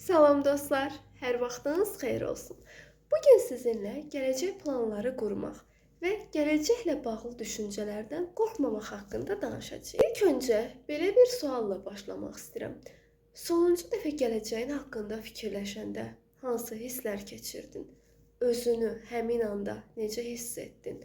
Salam dostlar, hər vaxtınız xeyir olsun. Bugün sizinlə gələcək planları qurmaq və gələcəklə bağlı düşüncələrdən qorxmamaq haqqında danışacağıq. İlk öncə belə bir sualla başlamaq istəyirəm. Sonuncu dəfə gələcəyin haqqında fikirləşəndə hansı hisslər keçirdin? Özünü həmin anda necə hiss etdin?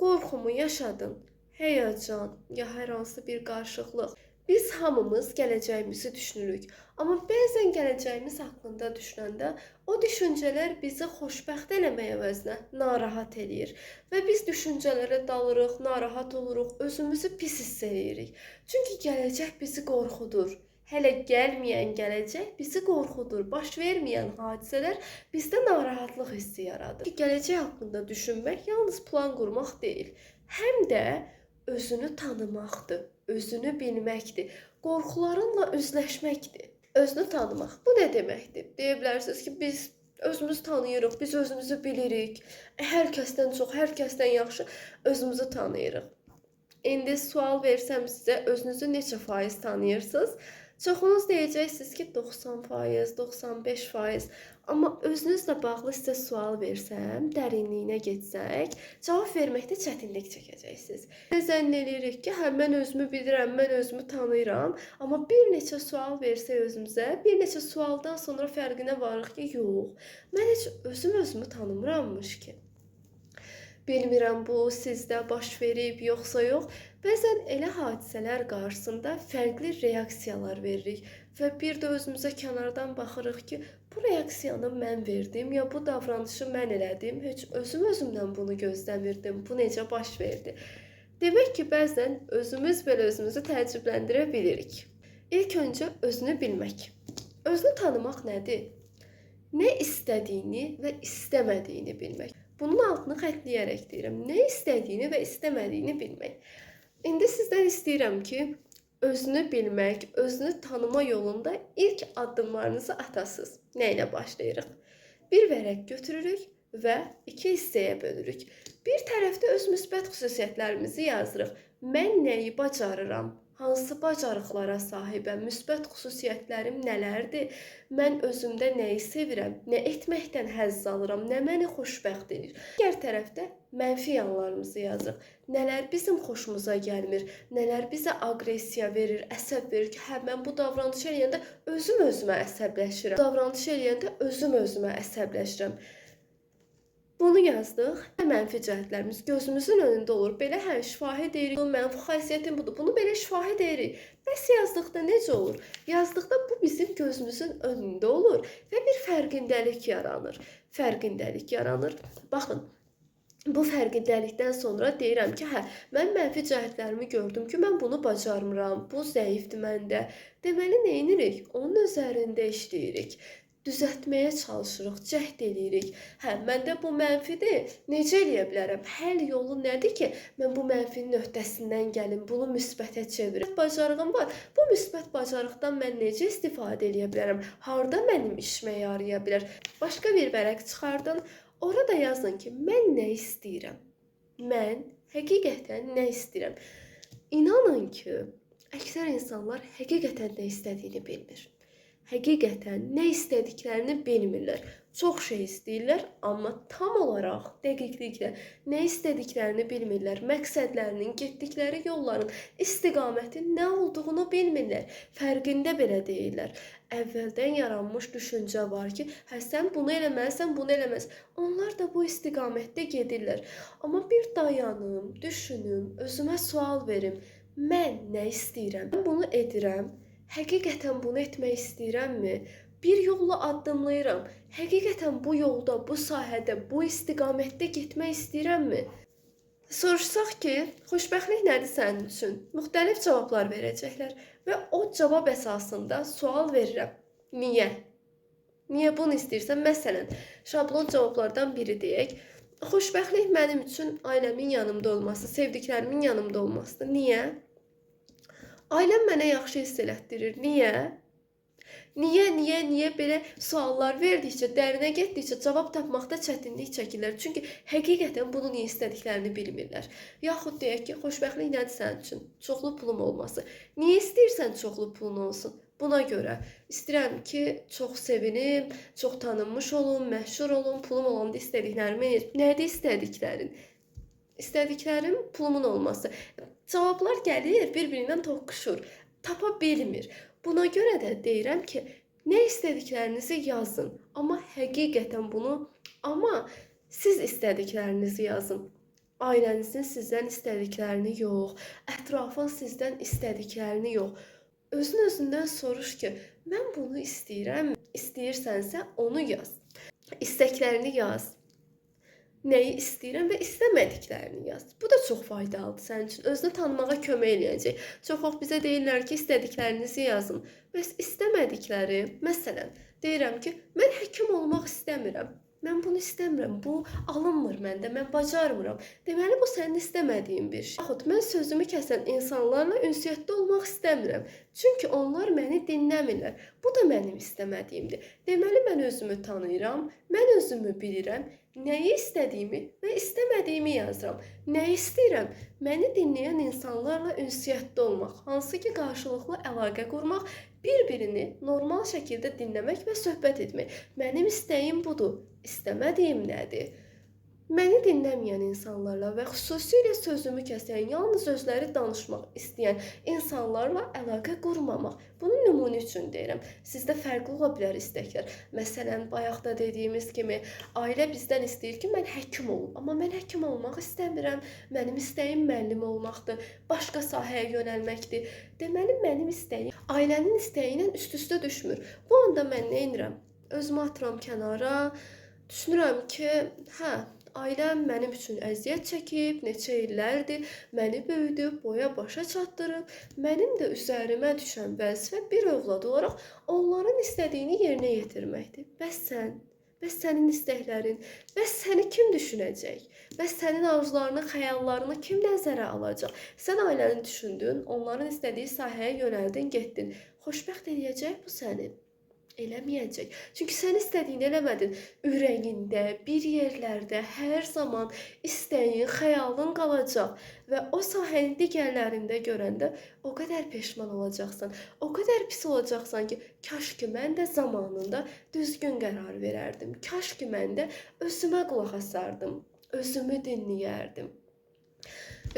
Qorxumu yaşadın? Həyəcan ya hər hansı bir qarışıqlıq? Biz hamımız gələcəyimizi düşünürük. Amma bəzən gələcəyimiz haqqında düşünəndə o düşüncələr bizi xoşbəxt eləmək əvəzinə narahat eləyir və biz düşüncələrə dalırıq, narahat oluruq, özümüzü pis hiss eləyirik. Çünki gələcək bizi qorxudur. Hələ gəlməyən gələcək bizi qorxudur. Baş verməyən hadisələr bizdə narahatlıq hissi yaradır. Gələcək haqqında düşünmək yalnız plan qurmaq deyil, həm də özünü tanımaqdır, özünü bilməkdir, qorxularınla üzləşməkdir. Özünü tanımaq. Bu nə deməkdir? Deyə bilərsiniz ki, biz özümüzü tanıyırıq, biz özümüzü bilirik. Hər kəsdən çox, hər kəsdən yaxşı özümüzü tanıyırıq. İndi sual versəm sizə, özünüzü neçə faiz tanıyırsınız? Çoxunuz deyəcəksiniz ki, 90%, 95%. Amma özünüzlə bağlı sizə sual versəm, dərinliyinə getsək, cavab verməkdə çətinlik çəkəcəksiniz. Zənn eləyirik ki, hə mən özümü bilirəm, mən özümü tanıyıram, amma bir neçə sual versək özümüzə, bir neçə sualdan sonra fərqinə varırıq ki, yox, mən heç özüm özümü tanımırammış ki. Bilmirəm bu sizdə baş verib yoxsa yox. Bəzən elə hadisələr qarşısında fərqli reaksiyalar veririk və bir də özümüzə kənardan baxırıq ki, bu reaksiyanı mən verdim ya bu davranışı mən elədim. Heç özüm özümdən bunu gözləmirdim. Bu necə baş verdi? Demək ki, bəzən özümüz belə özümüzü təəccübləndirə bilirik. İlk öncə özünü bilmək. Özünü tanımaq nədir? Nə istədiyini və istəmədiyini bilmək. Bunun altını xətləyərək deyirəm. Nə istədiyini və istəmədiyini bilmək. İndi sizdən istəyirəm ki, özünü bilmək, özünü tanıma yolunda ilk addımlarınızı atasınız. Nə ilə başlayırıq? Bir vərəq götürürük və iki hissəyə bölürük. Bir tərəfdə öz müsbət xüsusiyyətlərimizi yazırıq. Mən nəyi bacarıram? Hansı bacarıqlara sahibəm? Müsbət xüsusiyyətlərim nələrdir? Mən özümdə nəyi sevirəm? Nə etməkdən həzz alıram? Nə məni xoşbəxt edir? Digər tərəfdə mənfi yanlarımızı yazırıq. Nələr bizim xoşumuza gəlmir? Nələr bizə aqressiya verir, əsəb verir ki, hə mən bu davranışı eləyəndə özüm özümə əsəbləşirəm. Davranış eləyəndə özüm özümə əsəbləşirəm. Bunu yazdıq. Mənfi cəhətlərimiz gözümüzün önündə olur. Belə hə şifahi deyirik, mənfi xasiyyətim budur. Bunu belə şifahi deyirik. Bəs yazdıqda necə olur? Yazdıqda bu bizim gözümüzün önündə olur və bir fərqindəlik yaranır. Fərqindəlik yaranır. Baxın, bu fərqindəlikdən sonra deyirəm ki, hə, mən mənfi cəhətlərimi gördüm ki, mən bunu bacarmıram, bu zəifdir məndə. Deməli, nə edirik? Onun üzərində işləyirik. Düzəltməyə çalışırıq, cəhd eləyirik. Hə, məndə bu mənfidir. Necə eləyə bilərəm? Həll yolu nədir ki, mən bu mənfinin öhdəsindən gəlim, bunu müsbətə çevirim? Bacarığım var. Bu müsbət bacarıqdan mən necə istifadə eləyə bilərəm? Harda mənim işimə yaraya bilər? Başqa bir vərəq çıxardın. Orada yazın ki, mən nə istəyirəm? Mən həqiqətən nə istəyirəm? İnanın ki, əksər insanlar həqiqətən nə istədiyini bilmir. Həqiqətən nə istədiklərini bilmirlər. Çox şey istəyirlər, amma tam olaraq dəqiqliklə nə istədiklərini bilmirlər. Məqsədlərinin, getdikləri yolların, istiqamətin nə olduğunu bilmirlər. Fərqində belə deyillər. Əvvəldən yaranmış düşüncə var ki, hə sən bunu eləməlisən, bunu eləməlisən. Onlar da bu istiqamətdə gedirlər. Amma bir dayanım, düşünüm, özümə sual verim. Mən nə istəyirəm? Mən bunu edirəm. Həqiqətən bunu etmək istəyirəmmi? Bir yolla addımlayıram. Həqiqətən bu yolda, bu sahədə, bu istiqamətdə getmək istəyirəmmi? Soruşsaq ki, xoşbəxtlik nədir sənin üçün? Müxtəlif cavablar verəcəklər və o cavab əsasında sual verirəm. Niyə? Niyə bunu istəyirsən? Məsələn, şablon cavablardan biri deyək. Xoşbəxtlik mənim üçün ailəmin yanımda olması, sevdiklərimin yanımda olmasıdır. Niyə? Ailəm mənə yaxşı hiss elətdirir. Niyə? Niyə, niyə, niyə belə suallar verdikcə, dərinə getdikcə cavab tapmaqda çətinlik çəkirlər. Çünki həqiqətən bunu niyə istədiklərini bilmirlər. Yaxud deyək ki, xoşbəxtlik nədir sənin üçün? Çoxlu pulum olması. Niyə istəyirsən çoxlu pulun olsun? Buna görə istəyirəm ki, çox sevinim, çox tanınmış olum, məşhur olum, pulum olanda istədiklərimi, nədir istədiklərin? İstədiklərim pulumun olması. Cavablar gəlir, bir-birindən toqquşur. Tapa bilmir. Buna görə də deyirəm ki, nə istədiklərinizi yazın. Amma həqiqətən bunu, amma siz istədiklərinizi yazın. Ailənizin sizdən istədiklərini yox, ətrafın sizdən istədiklərini yox. Özün özündən soruş ki, mən bunu istəyirəm. İstəyirsənsə onu yaz. İstəklərini yaz. Nəyi istəyirəm və istəmədiklərini yaz. Bu da çox faydalıdır sənin üçün. Özünü tanımağa kömək eləyəcək. Çox vaxt bizə deyirlər ki, istədiklərinizi yazın. Bəs istəmədikləri, məsələn, deyirəm ki, mən həkim olmaq istəmirəm. Mən bunu istəmirəm. Bu alınmır məndə. Mən bacarmıram. Deməli bu sənin istəmədiyin bir şey. Yaxud mən sözümü kəsən insanlarla ünsiyyətdə olmaq istəmirəm. Çünki onlar məni dinləmirlər. Bu da mənim istəmədiyimdir. Deməli mən özümü tanıyıram, mən özümü bilirəm. Nəyi istədiyimi və istəmədiyimi yazıram. Nəyi istəyirəm? Məni dinləyən insanlarla ünsiyyətdə olmaq, hansı ki qarşılıqlı əlaqə qurmaq, bir-birini normal şəkildə dinləmək və söhbət etmək. Mənim istəyim budur. İstəmədiyim nədir? Məni dinləməyən insanlarla və xüsusilə sözümü kəsən, yalnız özləri danışmaq istəyən insanlarla əlaqə qurmamaq. Bunu nümunə üçün deyirəm. Sizdə fərqli ola bilər istəklər. Məsələn, bayaq da dediyimiz kimi, ailə bizdən istəyir ki, mən həkim olum. Amma mən həkim olmaq istəmirəm. Mənim istəyim müəllim olmaqdır, başqa sahəyə yönəlməkdir. Deməli, mənim istəyim ailənin istəyi ilə üst-üstə düşmür. Bu anda mən nə edirəm? Özümü atıram kənara. Düşünürəm ki, hə, ailəm mənim üçün əziyyət çəkib, neçə illərdir məni böyüdüb, boya başa çatdırıb. Mənim də üzərimə düşən vəzifə bir övlad olaraq onların istədiyini yerinə yetirməkdir. Bəs sən, bəs sənin istəklərin, bəs səni kim düşünəcək? Bəs sənin arzularını, xəyallarını kim nəzərə alacaq? Sən ailəni düşündün, onların istədiyi sahəyə yönəldin, getdin. Xoşbəxt eləyəcək bu səni? Eləməyəcək. Çünki sən istədiyini eləmədin. Ürəyində, bir yerlərdə hər zaman istəyin, xəyalın qalacaq və o sahəni digərlərində görəndə o qədər peşman olacaqsan, o qədər pis olacaqsan ki, kaş ki mən də zamanında düzgün qərar verərdim. Kaş ki mən də özümə qulaq asardım, özümü dinləyərdim.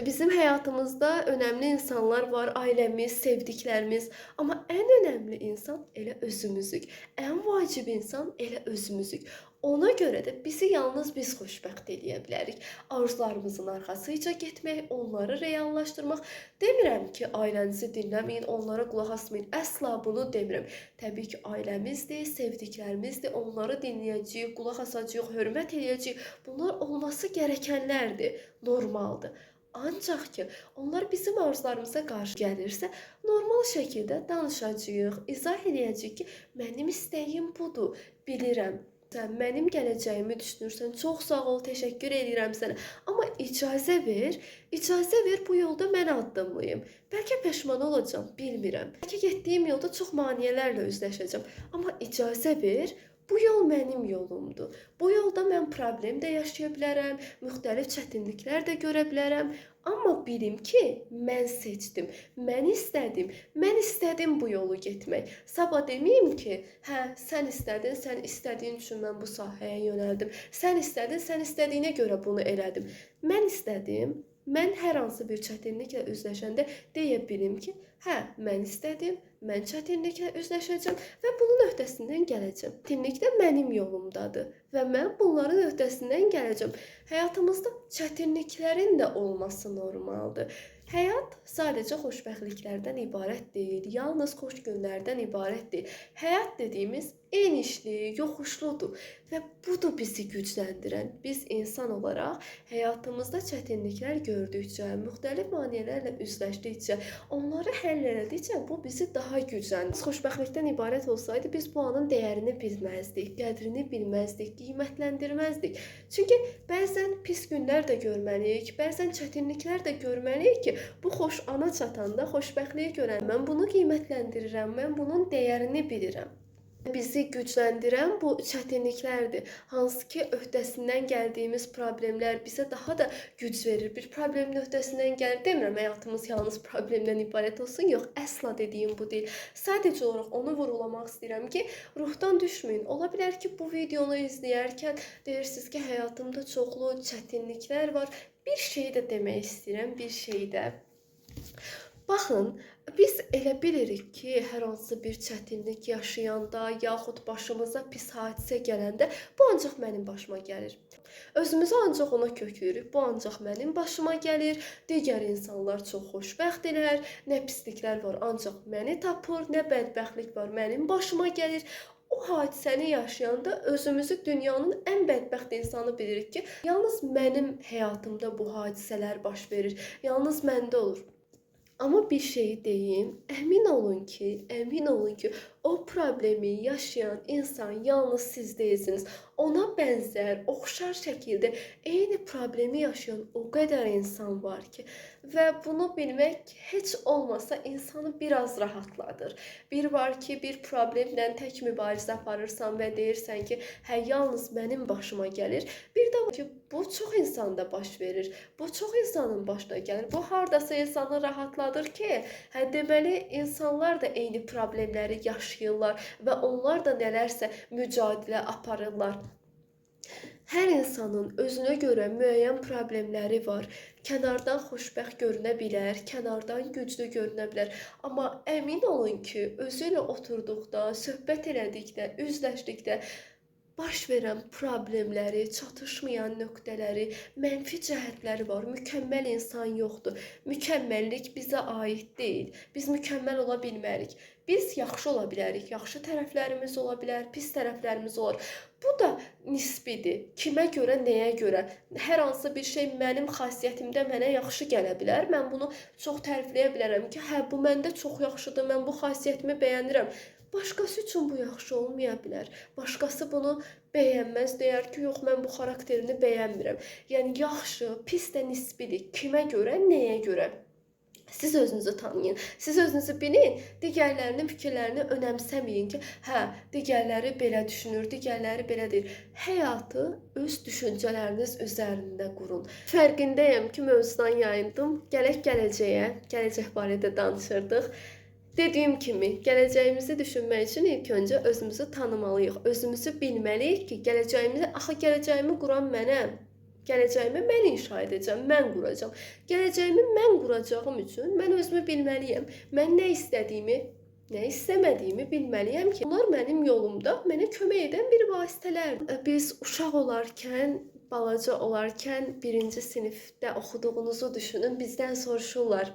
Bizim həyatımızda önəmli insanlar var, ailəmiz, sevdiklərimiz, amma ən önəmli insan elə özümüzük. Ən vacib insan elə özümüzük. Ona görə də bizi yalnız biz xoşbəxt eləyə bilərik. Arzularımızın arxasınca getmək, onları reallaşdırmaq. Demirəm ki, ailənizi dinləməyin, onlara qulaq asmayın. Əsla bunu demirəm. Təbii ki, ailəmizdir, sevdiklərimizdir, onları dinləyəcəyik, qulaq asacağıq, hörmət eləyəcəyik. Bunlar olması gərəkənlərdir, normaldır. Ancaq ki, onlar bizim arzularımıza qarşı gəlirsə, normal şəkildə danışacağıq, izah eləyəcəyik ki, mənim istəyim budur, bilirəm. Sən mənim gələcəyimi düşünürsən, çox sağ ol, təşəkkür edirəm sənə. Amma icazə ver, icazə ver bu yolda mən addımlayım. Bəlkə peşman olacağam, bilmirəm. Bəlkə getdiyim yolda çox maneələrlə üzləşəcəm. Amma icazə ver, bu yol mənim yolumdur. Bu yolda mən problem də yaşaya bilərəm, müxtəlif çətinliklər də görə bilərəm. Amma bilim ki, mən seçdim, mən istədim, mən istədim bu yolu getmək. Sabah deməyim ki, hə, sən istədin, sən istədiyin üçün mən bu sahəyə yönəldim. Sən istədin, sən istədiyinə görə bunu elədim. Mən istədim, mən hər hansı bir çətinliklə üzləşəndə deyə bilim ki, hə, mən istədim, mən çətinliklə üzləşəcəm və bunun öhdəsindən gələcəm. Çətinlik də mənim yolumdadır və mən bunların öhdəsindən gələcəm. Həyatımızda çətinliklərin də olması normaldır. Həyat sadəcə xoşbəxtliklərdən ibarət deyil, yalnız xoş günlərdən ibarət deyil. Həyat dediyimiz enişli, yoxuşludur və budur bizi gücləndirən. Biz insan olaraq həyatımızda çətinliklər gördükcə, müxtəlif maneələrlə üzləşdikcə, onları həll elədikcə bu bizi daha gücləndirir. Xoşbəxtlikdən ibarət olsaydı biz bu anın dəyərini bilməzdik, qədrini bilməzdik, qiymətləndirməzdik. Çünki bəzən pis günlər də görməliyik, bəzən çətinliklər də görməliyik ki, bu xoş ana çatanda xoşbəxtliyi görən mən bunu qiymətləndirirəm, mən bunun dəyərini bilirəm. Bizi gücləndirən bu çətinliklərdir. Hansı ki, öhdəsindən gəldiyimiz problemlər bizə daha da güc verir. Bir problemin öhdəsindən gəlir demirəm, həyatımız yalnız problemdən ibarət olsun. Yox, əsla dediyim bu deyil. Sadəcə olaraq onu vurğulamaq istəyirəm ki, ruhdan düşməyin. Ola bilər ki, bu videonu izləyərkən deyirsiniz ki, həyatımda çoxlu çətinliklər var. Bir şey də demək istəyirəm, bir şey də. Baxın, biz elə bilirik ki, hər hansı bir çətinlik yaşayanda, yaxud başımıza pis hadisə gələndə bu ancaq mənim başıma gəlir. Özümüzü ancaq ona kökləyirik. Bu ancaq mənim başıma gəlir. Digər insanlar çox xoşbəxtdirlər. Nə pisliklər var, ancaq məni tapır, nə bədbəxtlik var, mənim başıma gəlir. O hadisəni yaşayanda özümüzü dünyanın ən bədbəxt insanı bilirik ki, yalnız mənim həyatımda bu hadisələr baş verir. Yalnız məndə olur. Amma bir şeyi deyim, əmin olun ki, o problemi yaşayan insan yalnız siz deyilsiniz. Ona bənzər, oxşar şəkildə eyni problemi yaşayan o qədər insan var ki, və bunu bilmək heç olmasa insanı biraz rahatladır. Bir var ki, bir problemlə tək mübarizə aparırsan və deyirsən ki, hə, yalnız mənim başıma gəlir. Bir də var ki, bu çox insanda baş verir. Bu çox insanın başına gəlir. Bu hardasa insanı rahatladır ki, hə, deməli insanlar da eyni problemləri yaşayırlar və onlar da nələrsə mücadilə aparırlar. Hər insanın özünə görə müəyyən problemləri var. Kənardan xoşbəxt görünə bilər, kənardan güclü görünə bilər. Amma əmin olun ki, özü ilə oturduqda, söhbət elədikdə, üzləşdikdə baş verən problemləri, çatışmayan nöqtələri, mənfi cəhətləri var. Mükəmməl insan yoxdur. Mükəmməllik bizə aid deyil. Biz mükəmməl ola bilmərik. Biz yaxşı ola bilərik. Yaxşı tərəflərimiz ola bilər, pis tərəflərimiz olar. Bu da nisbidir. Kimə görə, nəyə görə? Hər hansı bir şey mənim xasiyyətimdə mənə yaxşı gələ bilər. Mən bunu çox tərifləyə bilərəm ki, hə, bu məndə çox yaxşıdır, mən bu xasiyyətimi bəyənirəm. Başqası üçün bu yaxşı olmaya bilər. Başqası bunu bəyənməz, deyər ki, yox, mən bu xarakterini bəyənmirəm. Yəni, yaxşı, pis də nisbidir. Kimə görə, nəyə görə? Siz özünüzü tanıyın, siz özünüzü bilin, digərlərinin fikirlərini önəmsəməyin ki, hə, digərləri belə düşünür, digərləri belə deyir. Həyatı öz düşüncələriniz üzərində qurun. Fərqindəyəm ki, mövzudan yayındım. Gələk gələcəyə, gələcək barədə danışırdıq. Dediyim kimi, gələcəyimizi düşünmək üçün ilk öncə özümüzü tanımalıyıq, özümüzü bilməliyik ki, gələcəyimizi, axı gələcəyimi quran mənəm. Gələcəyimi mən inşa edəcəm, mən quracağam. Gələcəyimi mən quracağım üçün mən özümü bilməliyəm. Mən nə istədiyimi, nə istəmədiyimi bilməliyəm ki, bunlar mənim yolumda mənə kömək edən bir vasitələrdir. Biz uşaq olarkən, balaca olarkən birinci sinifdə oxuduğunuzu düşünün, bizdən soruşurlar.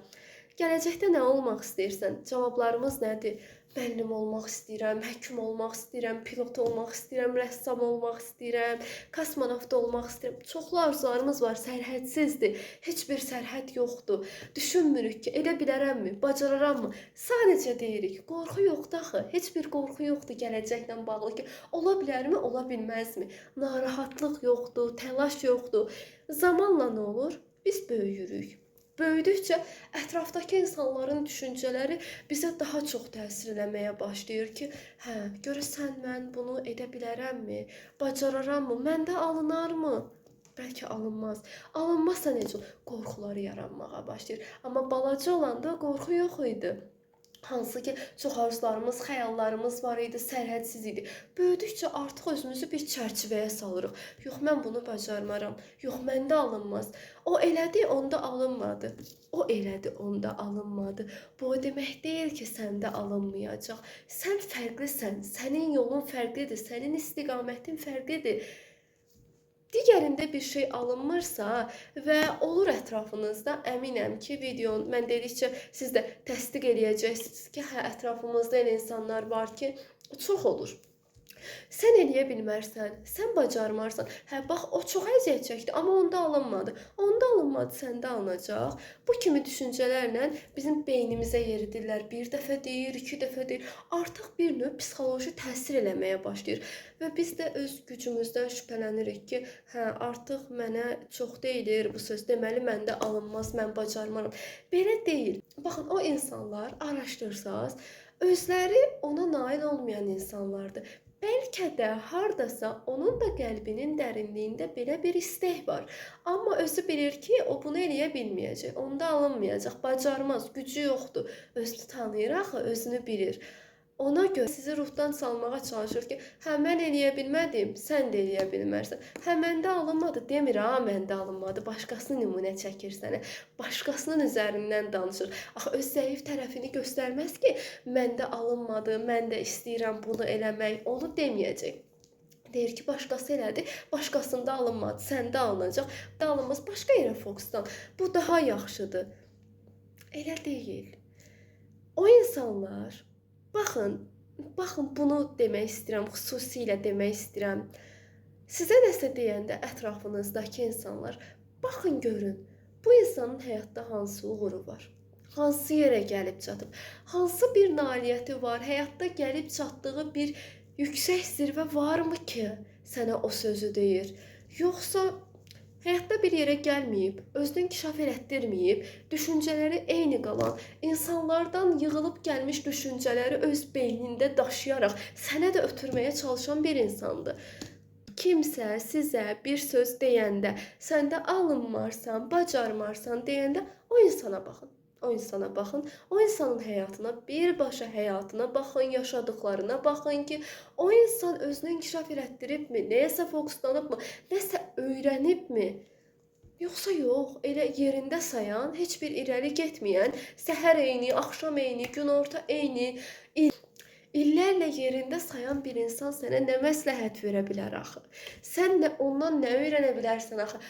Gələcəkdə nə olmaq istəyirsən? Cavablarımız nədir? Müəllim olmaq istəyirəm, həkim olmaq istəyirəm, pilot olmaq istəyirəm, rəssam olmaq istəyirəm, kosmonavt olmaq istəyirəm. Çoxlu arzularımız var, sərhədsizdir. Heç bir sərhəd yoxdur. Düşünmürük ki, edə bilərəmmi, bacararammy? Sadəcə deyirik, qorxu yoxdur axı. Heç bir qorxu yoxdur gələcəklə bağlı ki, ola bilərmi, ola bilməzmi? Narahatlıq yoxdur, təlaş yoxdur. Zamanla nə olur? Biz böyüyürük. Böyüdükcə ətrafdakı insanların düşüncələri bizə daha çox təsir eləməyə başlayır ki, hə, görəsən mən bunu edə bilərəmmi, bacararammy, məndə alınarmı? Bəlkə alınmaz. Alınmazsa necə olur? Qorxuları yaranmağa başlayır. Amma balaca olanda qorxu yox idi. Hansı ki, çox arzularımız, xəyallarımız var idi, sərhədsiz idi. Böyüdükcə artıq özümüzü bir çərçivəyə salırıq. Yox, mən bunu bacarmaram. Yox, məndə alınmaz. O elədi, onda alınmadı. O elədi, onda alınmadı. Bu o demək deyil ki, səndə alınmayacaq. Sən fərqlisən, sənin yolun fərqlidir, sənin istiqamətin fərqlidir. Digərində bir şey alınmırsa və olur ətrafınızda, əminəm ki, videonu mən dedikcə siz də təsdiq eləyəcəksiniz ki, hə, ətrafımızda elə insanlar var ki, çox olur. Sən eləyə bilmərsən, sən bacarmarsan. Hə, bax, o çox əziyyət çəkdi, amma onda alınmadı. Onda alınmadı, səndə alınacaq. Bu kimi düşüncələrlə bizim beynimizə yeridirlər. Bir dəfə deyir, iki dəfə deyir. Artıq bir növ psixoloji təsir eləməyə başlayır. Və biz də öz gücümüzdən şübhələnirik ki, hə, artıq mənə çox deyilir bu söz, deməli məndə alınmaz, mən bacarmaram. Belə deyil. Baxın, o insanlar araşdırsaz, Özləri ona nail olmayan insanlardır. Bəlkə də hardasa onun da qəlbinin dərinliyində belə bir istək var. Amma özü bilir ki, o bunu eləyə bilməyəcək, onda alınmayacaq, bacarmaz, gücü yoxdur. Özünü tanıyır axı, özünü bilir. Ona görə sizi ruhdan salmağa çalışır ki, hə mən eləyə bilmədim, sən də eləyə bilmərsən. Hə məndə alınmadı demir, ha məndə alınmadı. Başqasını nümunə çəkir sənə. Başqasının üzərindən danışır. Axı öz zəif tərəfini göstərməz ki, məndə alınmadı, mən də istəyirəm bunu eləmək. Onu deməyəcək. Deyir ki, başqası elədi, başqasında alınmadı, səndə alınacaq. Da alınmaz, başqa yerə fokuslan. Bu daha yaxşıdır. Elə deyil. O insanlar, baxın bunu demək istəyirəm, xüsusilə demək istəyirəm. Sizə nəsə deyəndə ətrafınızdakı insanlar, baxın görün, bu insanın həyatda hansı uğuru var? Hansı yerə gəlib çatıb? Hansı bir nailiyyəti var? Həyatda gəlib çatdığı bir yüksək zirvə varmı ki, sənə o sözü deyir? Yoxsa həyatda bir yerə gəlməyib, özünü inkişaf elətdirməyib, düşüncələri eyni qalan, insanlardan yığılıb gəlmiş düşüncələri öz beynində daşıyaraq sənə də ötürməyə çalışan bir insandır. Kimsə sizə bir söz deyəndə, səndə alınmarsan, bacarmarsan deyəndə o insana baxın. O insana baxın, o insanın həyatına, birbaşa həyatına baxın, yaşadıklarına baxın ki, o insan özünü inkişaf elətdiribmi, nəyəsə fokuslanıbmı, nəsə öyrənibmi? Yoxsa yox, elə yerində sayan, heç bir irəli getməyən, səhər eyni, axşam eyni, günorta eyni, illərlə yerində sayan bir insan sənə nə məsləhət verə bilər axı? Sən nə, ondan nə öyrənə bilərsən axı?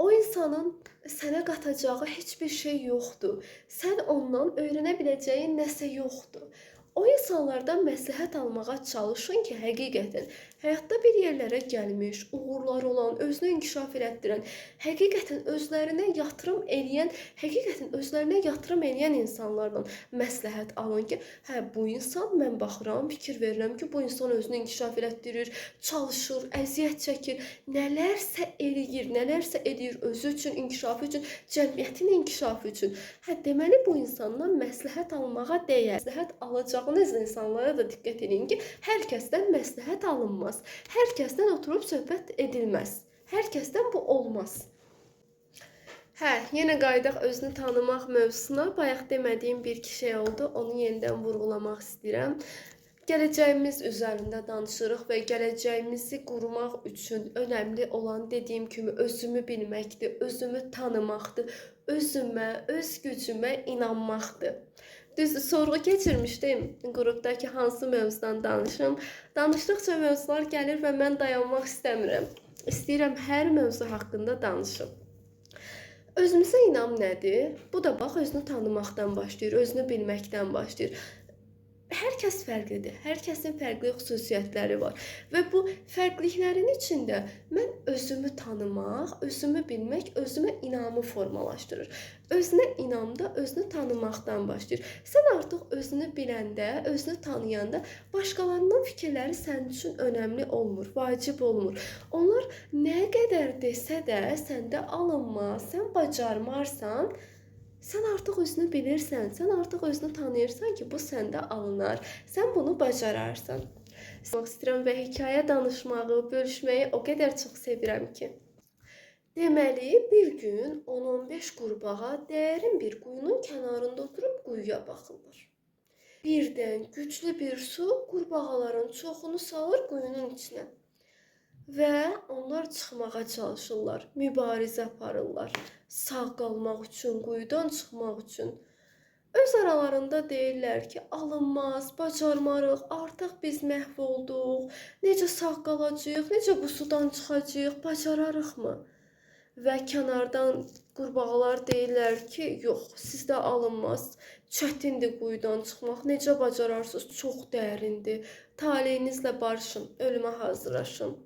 O insanın sənə qatacağı heç bir şey yoxdur. Sən ondan öyrənə biləcəyin nəsə yoxdur. O insanlardan məsləhət almağa çalışın ki, həqiqətən həyatda bir yerlərə gəlmiş, uğurları olan, özünü inkişaf elətdirən, həqiqətən özlərinə yatırım eləyən, həqiqətən özlərinə yatırım eləyən insanlardan məsləhət alın ki, hə bu insan, mən baxıram, fikir verirəm ki, bu insan özünü inkişaf elətdirir, çalışır, əziyyət çəkir, nələrsə eləyir, nələrsə eləyir özü üçün, inkişafı üçün, cəmiyyətin inkişafı üçün. Hə deməli bu insandan məsləhət almağa dəyər. Məsləhət alacağınız insanlara da diqqət edin ki, hər kəsdən məsləhət alınmaz. Hər kəsdən oturub söhbət edilməz. Hər kəsdən bu olmaz. Hə, yenə qayıdaq özünü tanımaq mövzusuna. Bayaq demədiyim bir iki şey oldu. Onu yenidən vurğulamaq istəyirəm. Gələcəyimiz üzərində danışırıq və gələcəyimizi qurmaq üçün önəmli olan, dediyim kimi, özümü bilməkdir, özümü tanımaqdır, özümə, öz gücümə inanmaqdır. Düzdür, sorğu keçirmişdim qrupdakı hansı mövzudan danışım. Danışdıqca mövzular gəlir və mən dayanmaq istəmirəm. İstəyirəm hər mövzu haqqında danışım. Özümüzə inam nədir? Bu da bax, özünü tanımaqdan başlayır, özünü bilməkdən başlayır. Hər kəs fərqlidir. Hər kəsin fərqli xüsusiyyətləri var və bu fərqliliklərin içində mən özümü tanımaq, özümü bilmək, özümə inamı formalaşdırır. Özünə inam da özünü tanımaqdan başlayır. Sən artıq özünü biləndə, özünü tanıyanda başqalarının fikirləri sənin üçün önəmli olmur, vacib olmur. Onlar nə qədər desə də səndə alınmaz, sən bacarmarsan. Sən artıq özünü bilirsən, sən artıq özünü tanıyırsan ki, bu səndə alınar. Sən bunu bacararsan. İstəyirəm və hekayə danışmağı, bölüşməyi o qədər çox sevirəm ki. Deməli, bir gün 10-15 qurbağa dərin bir quyunun kənarında oturub quyuya baxırlar. Birdən güclü bir su qurbağaların çoxunu salır quyunun içinə. Və onlar çıxmağa çalışırlar, mübarizə aparırlar. Sağ qalmaq üçün, quyudan çıxmaq üçün. Öz aralarında deyirlər ki, alınmaz, bacarmarıq, artıq biz məhv olduq. Necə sağ qalacağıq, necə bu sudan çıxacağıq, bacararıqmı? Və kənardan qurbağalar deyirlər ki, yox, sizdə alınmaz, çətindir quyudan çıxmaq, necə bacararsınız, çox dərindir. Taleyinizlə barışın, ölümə hazırlaşın.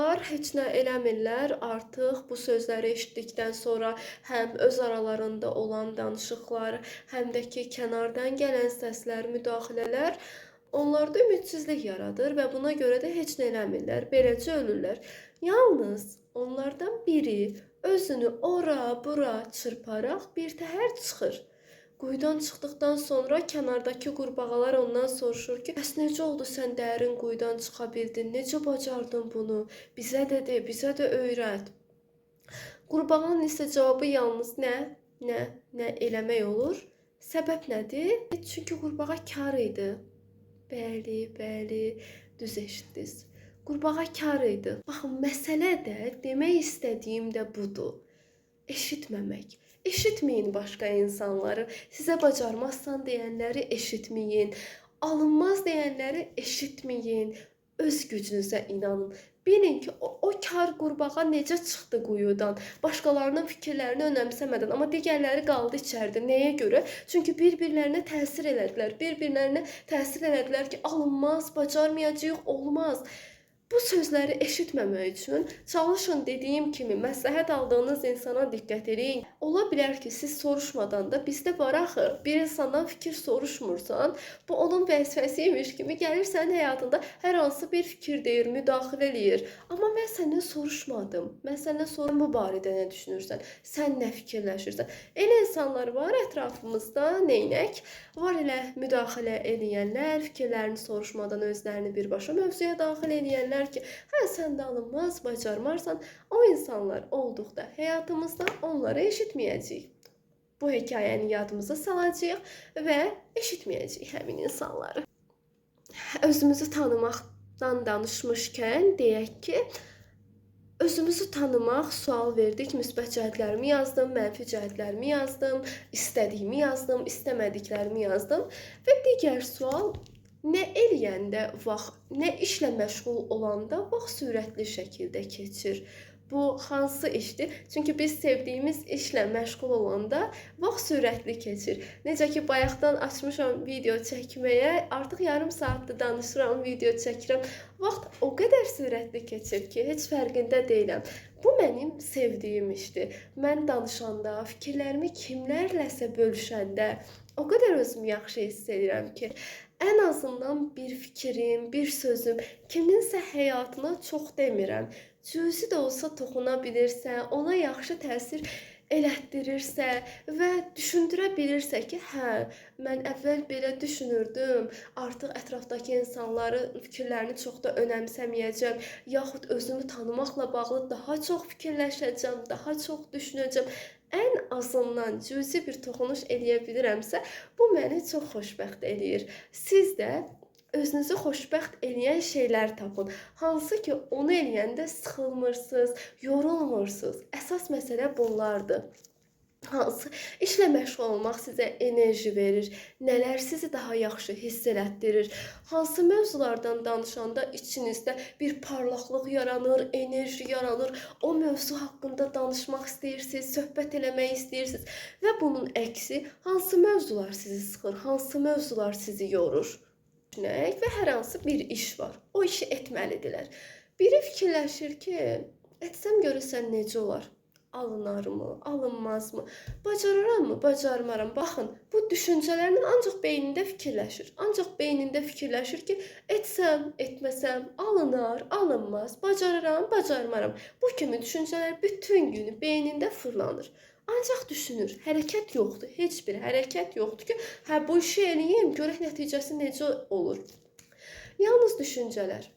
Onlar heç nə eləmirlər. Artıq bu sözləri eşitdikdən sonra həm öz aralarında olan danışıqlar, həm də ki, kənardan gələn səslər, müdaxilələr onlarda ümidsizlik yaradır və buna görə də heç nə eləmirlər. Beləcə ölürlər. Yalnız onlardan biri özünü ora, bura çırparaq bir təhər çıxır. Quyudan çıxdıqdan sonra kənardakı qurbağalar ondan soruşur ki, bəs necə oldu sən dərin quyudan çıxa bildin? Necə bacardın bunu? Bizə də de, bizə də öyrət. Qurbağanın isə cavabı yalnız nə, nə, nə eləmək olur? Səbəb nədir? Çünki qurbağa kar idi. Bəli, bəli, düz eşitdiniz. Qurbağa kar idi. Baxın, məsələ də demək istədiyim də budur. Eşitməmək. Eşitməyin başqa insanları. Sizə bacarmazsan deyənləri eşitməyin. Alınmaz deyənləri eşitməyin. Öz gücünüzə inanın. Bilin ki, o kar qurbağa necə çıxdı quyudan, başqalarının fikirlərini önəmsəmədən, amma digərləri qaldı içəridə. Nəyə görə? Çünki bir-birlərinə təsir elədilər. Bir-birlərinə təsir elədilər ki, alınmaz, bacarmayacağıq, olmaz. Bu sözləri eşitməmək üçün çalışın, dediyim kimi məsləhət aldığınız insana diqqət eləyin. Ola bilər ki, siz soruşmadan da bizdə var axı, bir insandan fikir soruşmursan, bu onun vəzifəsi imiş kimi gəlir sənin həyatında hər hansı bir fikir deyir, müdaxilə eləyir. Amma mən səndən soruşmadım. Mən səndən sorum bu barədə nə düşünürsən? Sən nə fikirləşirsən? Elə insanlar var ətrafımızda, neynək? Var elə müdaxilə eləyənlər, fikirlərini soruşmadan özlərini birbaşa mövzuya daxil eləyənlər ki, hə sən də alınmaz, bacarmarsan. O insanlar olduqda həyatımızda onları eşitməyəcəyik. Bu hekayəni yadımıza salacağıq və eşitməyəcəyik həmin insanları. Özümüzü tanımaqdan danışmışkən deyək ki, özümüzü tanımaq, sual verdik, müsbət cəhətlərimi yazdım, mənfi cəhətlərimi yazdım, istədiyimi yazdım, istəmədiklərimi yazdım və digər sual nə eləyəndə vaxt, nə işlə məşğul olanda vaxt sürətli şəkildə keçir. Bu hansı işdir? Çünki biz sevdiyimiz işlə məşğul olanda vaxt sürətli keçir. Necə ki, bayaqdan açmışam video çəkməyə, artıq yarım saatdır danışıram, video çəkirəm. Vaxt o qədər sürətli keçir ki, heç fərqində deyiləm. Bu mənim sevdiyim işdir. Mən danışanda, fikirlərimi kimlərləsə bölüşəndə o qədər özümü yaxşı hiss edirəm ki, ən azından bir fikrim, bir sözüm kiminsə həyatına çox demirəm, cüzi də olsa toxuna bilirsə, ona yaxşı təsir elətdirirsə və düşündürə bilirsə ki, hə, mən əvvəl belə düşünürdüm, artıq ətrafdakı insanların fikirlərini çox da önəmsəməyəcəm, yaxud özümü tanımaqla bağlı daha çox fikirləşəcəm, daha çox düşünəcəm. Ən azından cüzi bir toxunuş eləyə bilirəmsə, bu məni çox xoşbəxt eləyir. Siz də özünüzü xoşbəxt eləyən şeylər tapın. Hansı ki, onu eləyəndə sıxılmırsınız, yorulmursunuz. Əsas məsələ bunlardır. Hansı işlə məşğul olmaq sizə enerji verir, nələr sizi daha yaxşı hiss elətdirir, hansı mövzulardan danışanda içinizdə bir parlaqlıq yaranır, enerji yaranır, o mövzu haqqında danışmaq istəyirsiniz, söhbət eləmək istəyirsiniz və bunun əksi hansı mövzular sizi sıxır, hansı mövzular sizi yorur. Düşünək və hər hansı bir iş var, o işi etməlidirlər. Biri fikirləşir ki, etsəm görəsən necə olar? Alınarmı, alınmazmı, bacararammı, bacarmaram. Baxın, bu düşüncələrlə ancaq beynində fikirləşir. Ancaq beynində fikirləşir ki, etsəm, etməsəm, alınar, alınmaz, bacararam, bacarmaram. Bu kimi düşüncələr bütün günü beynində fırlanır. Ancaq düşünür, hərəkət yoxdur, heç bir hərəkət yoxdur ki, hə bu işi eləyim, görək nəticəsi necə olur. Yalnız düşüncələr.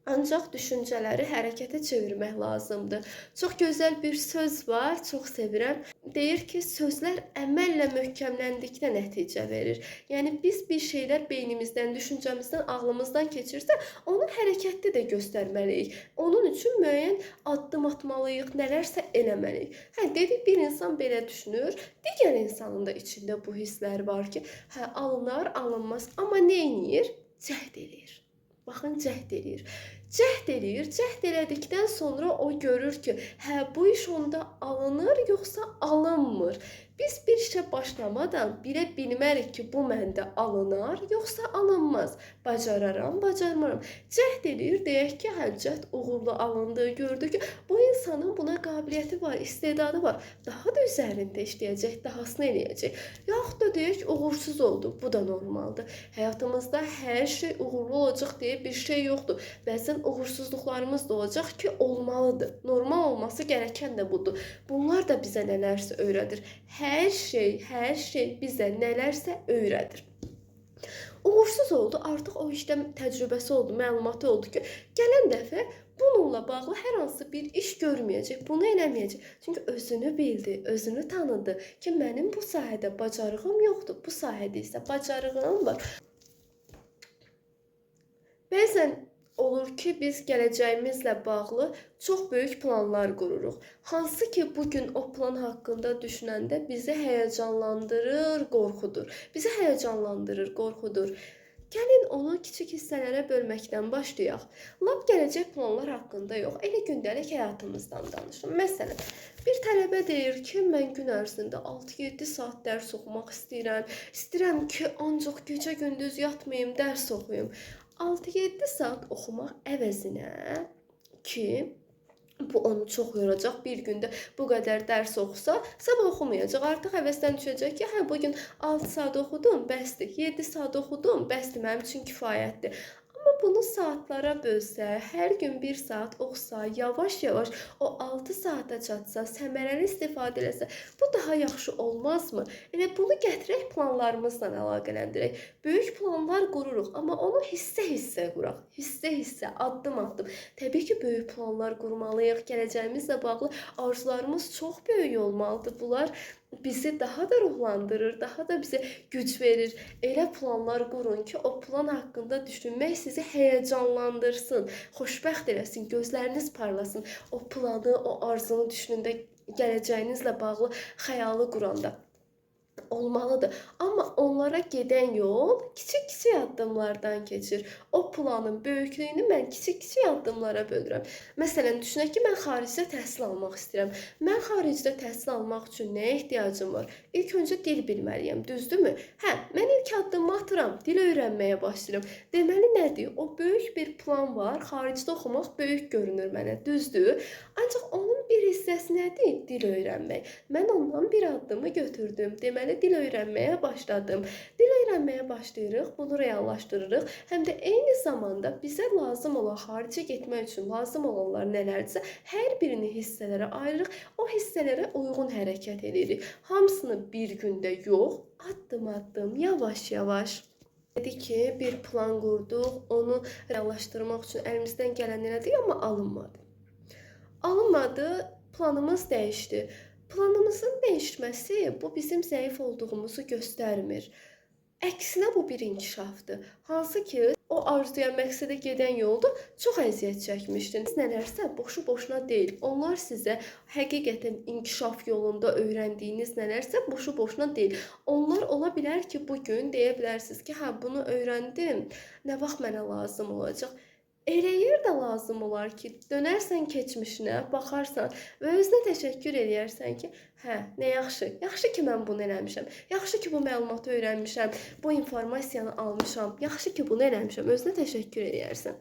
Ancaq düşüncələri hərəkətə çevirmək lazımdır. Çox gözəl bir söz var, çox sevirəm. Deyir ki, sözlər əməllə möhkəmləndikdə nəticə verir. Yəni biz bir şeylər beynimizdən, düşüncəmizdən, ağlımızdan keçirsə, onu hərəkətdə də göstərməliyik. Onun üçün müəyyən addım atmalıyıq, nələrsə eləməliyik. Hə, dedik bir insan belə düşünür, digər insanın da içində bu hisslər var ki, hə alınar, alınmaz, amma nə eləyir? Cəhd eləyir. Baxın, cəhd eləyir. Cəhd eləyir. Cəhd elədikdən sonra o görür ki, hə bu iş onda alınır yoxsa alınmır. Biz bir işə başlamadan bilə bilmərik ki, bu məndə alınar yoxsa alınmaz. Bacararam, bacarmaram. Cəhd eləyir, deyək ki, hə cəhd uğurlu alındı. Gördü ki, bu insanın buna qabiliyyəti var, istedadı var. Daha da üzərində işləyəcək, dahasını eləyəcək. Yaxud da deyək uğursuz oldu. Bu da normaldır. Həyatımızda hər şey uğurlu olacaq deyə bir şey yoxdur. Bəzən Bəzən uğursuzluqlarımız da olacaq ki, olmalıdır. Normal olması gərəkən də budur. Bunlar da bizə nələrsə öyrədir. Hər şey bizə nələrsə öyrədir. Uğursuz oldu, artıq o işdə təcrübəsi oldu, məlumatı oldu ki, gələn dəfə bununla bağlı hər hansı bir iş görməyəcək, bunu eləməyəcək. Çünki özünü bildi, özünü tanıdı ki, mənim bu sahədə bacarığım yoxdur, bu sahədə isə bacarığım var. Bəzən olur ki, biz gələcəyimizlə bağlı çox böyük planlar qururuq. Hansı ki, bugün o plan haqqında düşünəndə bizi həyəcanlandırır, qorxudur. Bizi həyəcanlandırır, qorxudur. Gəlin onu kiçik hissələrə bölməkdən başlayaq. Lap gələcək planlar haqqında yox, elə gündəlik həyatımızdan danışın. Məsələn, bir tələbə deyir ki, mən gün ərzində 6-7 saat dərs oxumaq istəyirəm. İstəyirəm ki, ancaq gecə-gündüz yatmayım, dərs oxuyum. 6-7 saat oxumaq əvəzinə ki, bu onu çox yoracaq. Bir gündə bu qədər dərs oxusa, sabah oxumayacaq. Artıq həvəsdən düşəcək ki, hə, bugün 6 saat oxudum, bəsdir. 7 saat oxudum, bəsdir, mənim üçün kifayətdir. Amma bunu saatlara bölsə, hər gün 1 saat oxusa, yavaş-yavaş o 6 saata çatsa, səmərəli istifadə eləsə, bu daha yaxşı olmazmı? Elə bunu gətirək planlarımızla əlaqələndirək. Böyük planlar qururuq, amma onu hissə-hissə quraq. Hissə-hissə, addım-addım. Təbii ki, böyük planlar qurmalıyıq. Gələcəyimizlə bağlı arzularımız çox böyük olmalıdır. Bunlar bizi daha da ruhlandırır, daha da bizə güc verir. Elə planlar qurun ki, o plan haqqında düşünmək sizi həyəcanlandırsın, xoşbəxt eləsin, gözləriniz parlasın. O planı, o arzunu düşünəndə, gələcəyinizlə bağlı xəyalı quranda olmalıdır. Amma onlara gedən yol kiçik-kiçik addımlardan keçir. O planın böyüklüyünü mən kiçik-kiçik addımlara bölürəm. Məsələn, düşünək ki, mən xaricdə təhsil almaq istəyirəm. Mən xaricdə təhsil almaq üçün nəyə ehtiyacım var? İlk öncə dil bilməliyəm, düzdürmü? Hə, mən ilk addımı atıram, dil öyrənməyə başlayıram. Deməli nədir? O böyük bir plan var. Xaricdə oxumaq böyük görünür mənə, düzdür? Ancaq onun bir hissəsi nədir? Dil öyrənmək. Mən ondan bir addımı götürdüm. Deməli, dil öyrənməyə başladım. Dil öyrənməyə başlayırıq, bunu reallaşdırırıq. Həm də eyni zamanda bizə lazım olan, xaricə getmək üçün lazım olanlar nələrdirsə, hər birini hissələrə ayırırıq. O hissələrə uyğun hərəkət edirik. Hamısını bir gündə yox, addım-addım, yavaş-yavaş. Dedi ki, bir plan qurduq, onu reallaşdırmaq üçün əlimizdən gələn elədik, amma alınmadı. Alınmadı, planımız dəyişdi. Planımızın dəyişməsi bu bizim zəif olduğumuzu göstərmir. Əksinə bu bir inkişafdır. Hansı ki, o arzuya, məqsədə gedən yolda çox əziyyət çəkmişdiniz. Nələrsə boşu-boşuna deyil. Onlar sizə həqiqətən inkişaf yolunda öyrəndiyiniz nələrsə boşu-boşuna deyil. Onlar ola bilər ki, bugün deyə bilərsiniz ki, hə, bunu öyrəndim, nə vaxt mənə lazım olacaq? Elə yerdə lazım olar ki, dönərsən keçmişinə, baxarsan və özünə təşəkkür eləyərsən ki, hə, nə yaxşı, yaxşı ki mən bunu eləmişəm, yaxşı ki bu məlumatı öyrənmişəm, bu informasiyanı almışam, yaxşı ki bunu eləmişəm, özünə təşəkkür eləyərsən.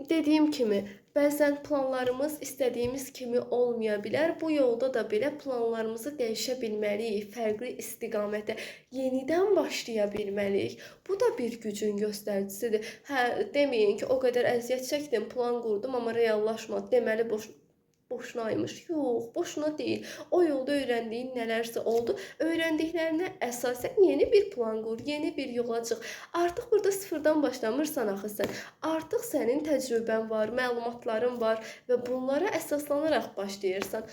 Dediyim kimi, bəzən planlarımız istədiyimiz kimi olmaya bilər. Bu yolda da belə planlarımızı dəyişə bilməliyik, fərqli istiqamətə yenidən başlaya bilməliyik. Bu da bir gücün göstəricisidir. Hə, deməyin ki, o qədər əziyyət çəkdim, plan qurdum, amma reallaşmadı. Deməli, boşunaymış. Yox, boşuna deyil. O yolda öyrəndiyin nələrsə oldu. Öyrəndiklərinə əsasən yeni bir plan qur, yeni bir yola çıx. Artıq burada sıfırdan başlamırsan axı sən. Artıq sənin təcrübən var, məlumatların var və bunlara əsaslanaraq başlayırsan.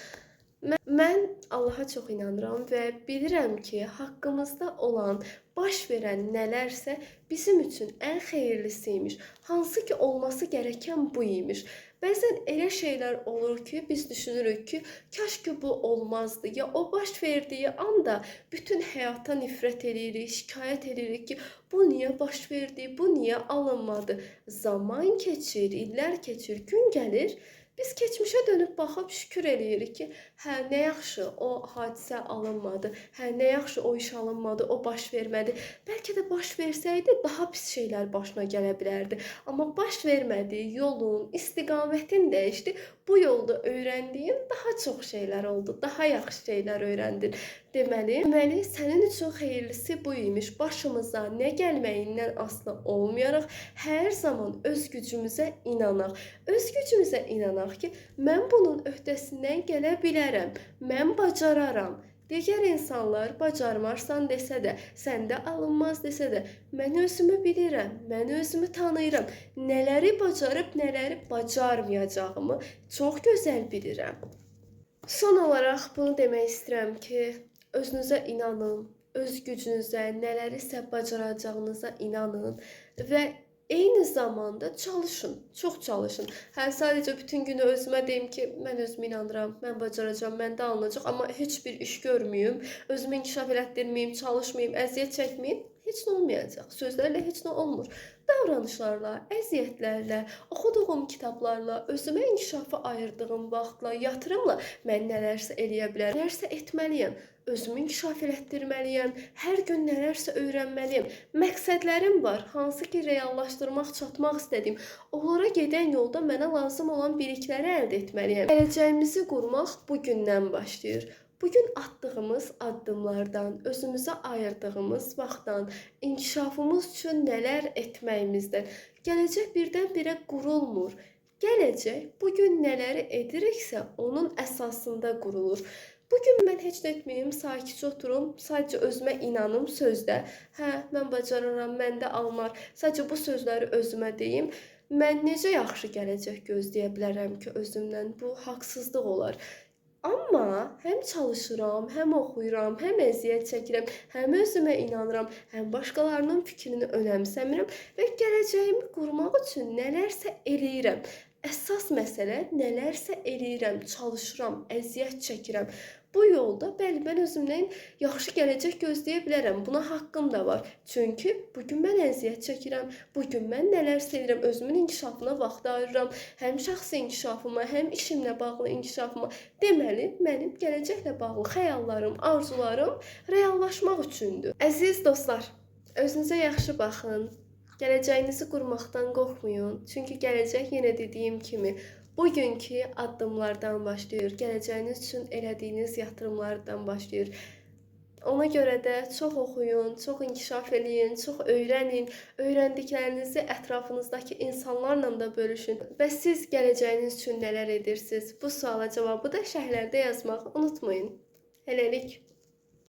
Mən Allaha çox inanıram və bilirəm ki, haqqımızda olan, baş verən nələrsə bizim üçün ən xeyirlisi imiş. Hansı ki, olması gərəkən bu imiş. Bəzən elə şeylər olur ki, biz düşünürük ki, kaş ki bu olmazdı. Ya o baş verdiyi anda bütün həyata nifrət edirik, şikayət edirik ki, bu niyə baş verdi, bu niyə alınmadı. Zaman keçir, illər keçir, gün gəlir. Biz keçmişə dönüb baxıb şükür eləyirik ki, hə, nə yaxşı o hadisə alınmadı, hə, nə yaxşı o iş alınmadı, o baş vermədi. Bəlkə də baş versəydi daha pis şeylər başına gələ bilərdi. Amma baş vermədi, yolun, istiqamətin dəyişdi. Bu yolda öyrəndiyin daha çox şeylər oldu, daha yaxşı şeylər öyrəndin. Deməli, sənin üçün xeyirlisi bu imiş. Başımıza nə gəlməyindən asılı olmayaraq hər zaman öz gücümüzə inanaq. Öz gücümüzə inanaq ki, mən bunun öhdəsindən gələ bilərəm, mən bacararam. Digər insanlar bacarmarsan desə də, səndə alınmaz desə də, mən özümü bilirəm, mən özümü tanıyıram. Nələri bacarıb, nələri bacarmayacağımı çox gözəl bilirəm. Son olaraq bunu demək istəyirəm ki, özünüzə inanın, öz gücünüzə, nələrisə bacaracağınıza inanın və eyni zamanda çalışın, çox çalışın. Hə, sadəcə bütün günü özümə deyim ki, mən özümə inanıram, mən bacaracağam, məndə alınacaq, amma heç bir iş görməyim, özümü inkişaf elətdirməyim, çalışmayım, əziyyət çəkməyim, heç nə olmayacaq. Sözlərlə heç nə olmur. Davranışlarla, əziyyətlərlə, oxuduğum kitablarla, özümə inkişafa ayırdığım vaxtla, yatırımla mən nələrsə eləyə bilərəm, nələrsə etməliyəm, özümü inkişaf elətdirməliyəm, hər gün nələrsə öyrənməliyəm. Məqsədlərim var, hansı ki reallaşdırmaq, çatmaq istədiyim. Onlara gedən yolda mənə lazım olan bilikləri əldə etməliyəm. Gələcəyimizi qurmaq bugündən başlayır. Bugün atdığımız addımlardan, özümüzə ayırdığımız vaxtdan, inkişafımız üçün nələr etməyimizdən gələcək birdən-birə qurulmur. Gələcək bugün nələri ediriksə, onun əsasında qurulur. Bugün mən heç nə etməyim, sakitcə oturum, sadəcə özümə inanım sözdə. Hə, mən bacararam, məndə alınar. Sadəcə bu sözləri özümə deyim. Mən necə yaxşı gələcək gözləyə bilərəm ki, özümdən? Bu haqsızlıq olar. Amma həm çalışıram, həm oxuyuram, həm əziyyət çəkirəm, həm özümə inanıram, həm başqalarının fikrini önəmsəmirəm və gələcəyimi qurmaq üçün nələrsə eləyirəm. Əsas məsələ nələrsə eləyirəm, çalışıram, əziyyət çəkirəm. Bu yolda bəli, mən özümdən yaxşı gələcək gözləyə bilərəm. Buna haqqım da var. Çünki bugün mən əziyyət çəkirəm, bugün mən nələrsə edirəm, özümün inkişafına vaxt ayırıram, həm şəxsi inkişafıma, həm işimlə bağlı inkişafıma. Deməli, mənim gələcəklə bağlı xəyallarım, arzularım reallaşmaq üçündür. Əziz dostlar, özünüzə yaxşı baxın. Gələcəyinizi qurmaqdan qorxmayın. Çünki gələcək yenə dediyim kimi bugünkü addımlardan başlayır. Gələcəyiniz üçün elədiyiniz yatırımlardan başlayır. Ona görə də çox oxuyun, çox inkişaf eləyin, çox öyrənin. Öyrəndiklərinizi ətrafınızdakı insanlarla da bölüşün. Bəs siz gələcəyiniz üçün nələr edirsiniz? Bu suala cavabı da şərhlərdə yazmağı unutmayın. Hələlik.